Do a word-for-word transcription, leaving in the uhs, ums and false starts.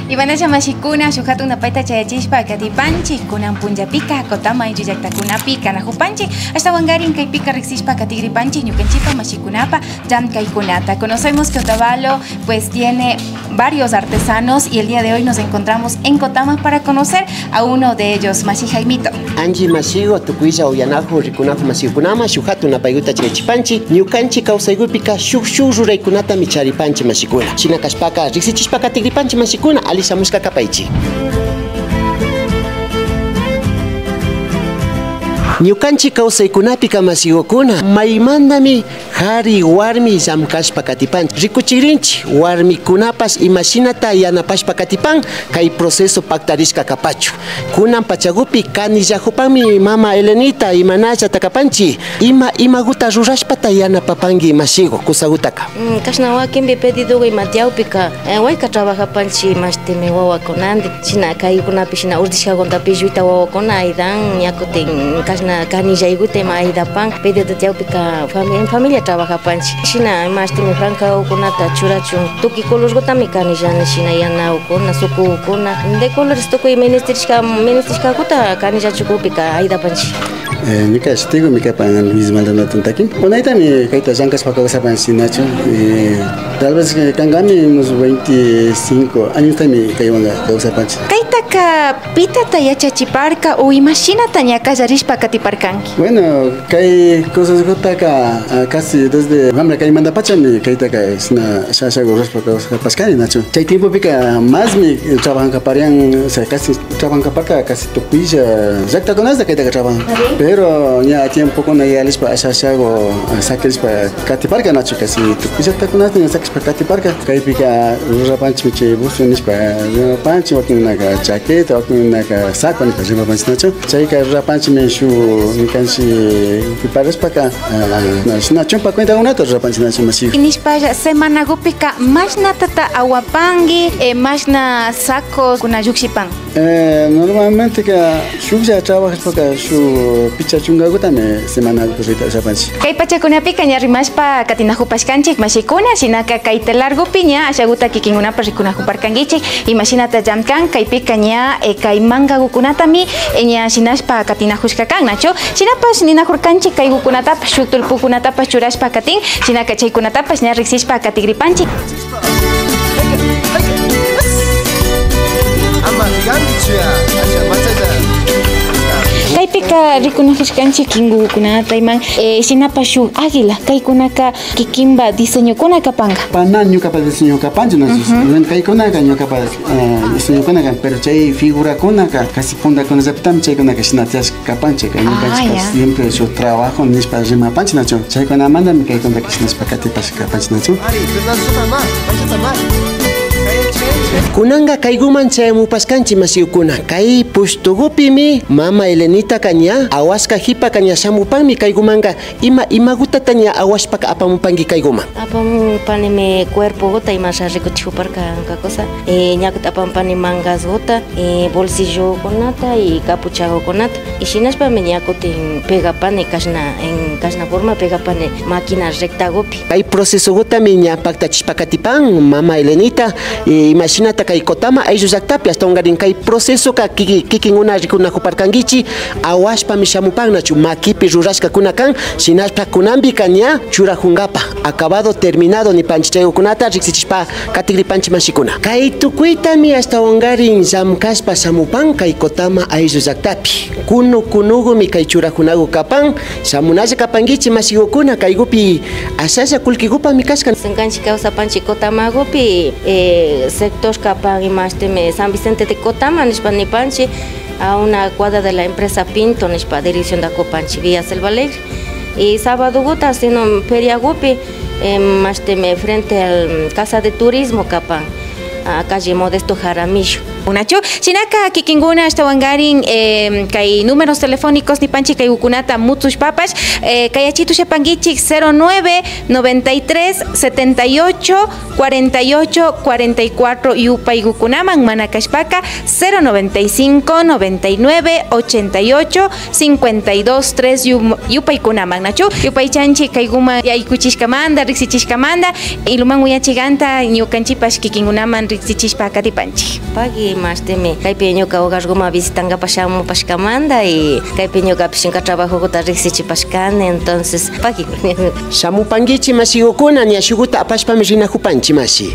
Imanalla mashikuna, shuk hatun napayta chayachishpa katipanchik. Kunan punllapika Cotama ayllu llaktakunapi kanakupanchik. Ashtawankarin kaypika riksishpa katigripanchik ñukanchikpa mashikunapa llamkaykunata. Conocemos que Otavalo, pues, tiene varios artesanos y el día de hoy nos encontramos en Cotama para conocer a uno de ellos, mashi Jaimito. Anchi mashiku, tukuylla uyanakuk rikunakuk mashikukunaman shuk hatun napaykuta chayachipanchik. Ñukanchik kawsaykupika shuk shuk ruraykunatami charipanchik mashikuna. Shina kashpaka riksichishpa katigripanchik mashikuna, alli shamushka kapaychik. Ñukanchik kawsaykunapika mashikukuna maymantami kari warmi llamkashpa katipanchik. Rikuchigrinchik warmikunapash imashinata yanapashpa katipan kay proceso paktarishka kapachun. Kunan pachakupi kanillakupanmi mama Elenita, imanallata kapanchik, ima imakuta rurashpata yanapapanki mashiku kusakutaka. Mm, kashna wakinpi pedidoku ima tiyakpika, eh, wayka trabajapanchik, mashtimi wawakunandi. Shina kaykunapi shina urtishkakunata pilluyta wawakuna ayudan, ña kutin kashna kanillaykuta ima ayudapan, pedido tiyakpika fami-, en familia trabajapanchik. Shina mashtimi francakunata churachun, tukuy colorkutami kanillani, shina yanakukuna, sukukuna, de colores tukuy ministirishka, ministishkakuta kanillachukukpika ayudapanchik. Eh, ñuka shutikumi kapan Luis Maldonado Tuntaquín. Unaytami kayta llankashpa kawsapanchik nachu. Eh, tal vez, eh, kankami unos veinticinco añostami kaywanka kawsapanchik. Kaytaka pitata yachachiparka o imashinata ña kallarishpa katiparkanki? Bueno, kay cosaskutaka, ah, casi desde wambra kaymantapachami kaytaka shina shashaku rurashpa kawsapashkani nachu. Chay tiempopika masmi trabajankaparkan, o sea, casi trabajankaparka casi tukuylla llaktakunasta kaytaka trabajan. Pero ña tiempokuna yalishpa asha ashaku sakirishpa katiparka nachu, casi tukuy llaktakunasta ña sakishpa katiparka. Kaypika rurapanchikmi chay buzo nishpa rurapanchik, wakinkunaka chaqueta, wakinkunaka saco nishpa rurapanchik nachu. Chayka rurapanchikmi shuk ñukanchik preparashpaka, ah, shina chumpa cuentakunata rurapanchik nachu mashiku. Nishpalla semanakupika mashnatata awapanki, eh, mashna sacoskuna llukshipan? Eh, normalmenteka shuklla trabajashpaka shuk pichka chunkakutami semanakupi rita ushapanchik. Kay pachakunapika ña rimashpa katinakupashkanchik mashikuna, shinaka kay telarkupi ña ashakuta kikinkunapash rikunakuparkankichik imashinata llamkan. Kaypika ña, eh, kay mankakukunatami, eh, ña shinashpa katinakushka kan nachu. Shinapash ninakurkanchik kaykukunatapash shuk tullpukunatapash churashpa katin, shinaka chaykunatapash ña riksishpa katigripanchik. Kaypika rikunakushkanchik kinkukunata iman, eh, shinapash shuk águila, kaykunaka kikinpa diseñokuna kapanka. Pana ñukapa diseño kapanchu, ¿no? Kaykunaka ñukapa, eh, diseñokuna kan, pero chay figurakunaka casi puntakunallapitami chaykunaka shina tiyashka kapanchik, ñukanchik siempre shuk trabajo nishpa rimapanchik nachu. Chaykunamantami kaykunata shinashpa katipashka kapanchik nachu. Kunanka kaykuman chayamupashkanchik mashikukuna. Kay pushtukupimi mama Elenitaka ña awashka kipaka ña shamupanmi kaykumanka. Ima, imakutata ña awashpaka apamupanki kaykuman? Apamupanimi cuerpokuta imasha rikuchikuparka anka cosa. Eh, ña kutin apamupani mangaskuta, eh, bolsillokunata y capuchakukunata. Y shinashpami ña kutin pegapani kashna, en kashna forma pegapani máquina rectakupi. Kay procesokutami ña paktachishpa katipan mama Elenita, eh, imashinata kay Cotama ayllu llaktapi, ashtawankarin kay procesoka kiki-, kikinkuna rikunakuparkankichik, awashpami shamupan nachu, makipi rurashkakuna kan, shinashpa kunanpika ña churakunkapa, acabado, terminado nipanchik, chaykukunata riksichishpa katigripanchik mashikuna. Kay tukuytami ashtawankarin llamkashpa shamupan kay Cotama ayllu llaktapi. Kunu kunukumi kay churakunaku kapan. Shamunalla kapankichik mashikukuna, kaykupi ashalla kullkikupami kashka. Sinkanchik kawsapanchik Cotamakupi, eh, sector kapan imashtimi San Vicente de Cotama nishpa nipanchik, a una cuadra de la empresa Pinto nishpa dirección da kupanchik vía Selva Alegre. Y sabadokuta sino feriakupi, eh, mashtimi frente al Casa de Turismo kapan, ah, calle Modesto Jaramillo. Nachu? Shinaka kikinkuna ashtawankarin, eh, kay números telefónicos nipanchik, kaykunata mutsushpapash, eh, kayachitushapankichik cero nueve, noventa y tres, setenta y ocho, cuarenta y ocho, cuarenta y cuatro yupaykukunaman, mana kashpaka cero noventa y cinco, noventa y nueve, ochenta y ocho, cincuenta y dos, tres yu-, yupaykunaman, nachu? Yupaychanchik kaykuma yaykuchishkamanta, riksichishkamanta, y luman uyachikanta ñukanchikpash kikinkunaman riksichishpa katipanchik. Pagui mashtimi, kaypi ñuka hogarkuma visitankapak shamupashkamanta y kaypi ñukapish ñuka trabajokuta riksichipashkani, entonces pagui. Shamupankichik mashikukuna, ña shukuta apashpami rinakupanchik mashi.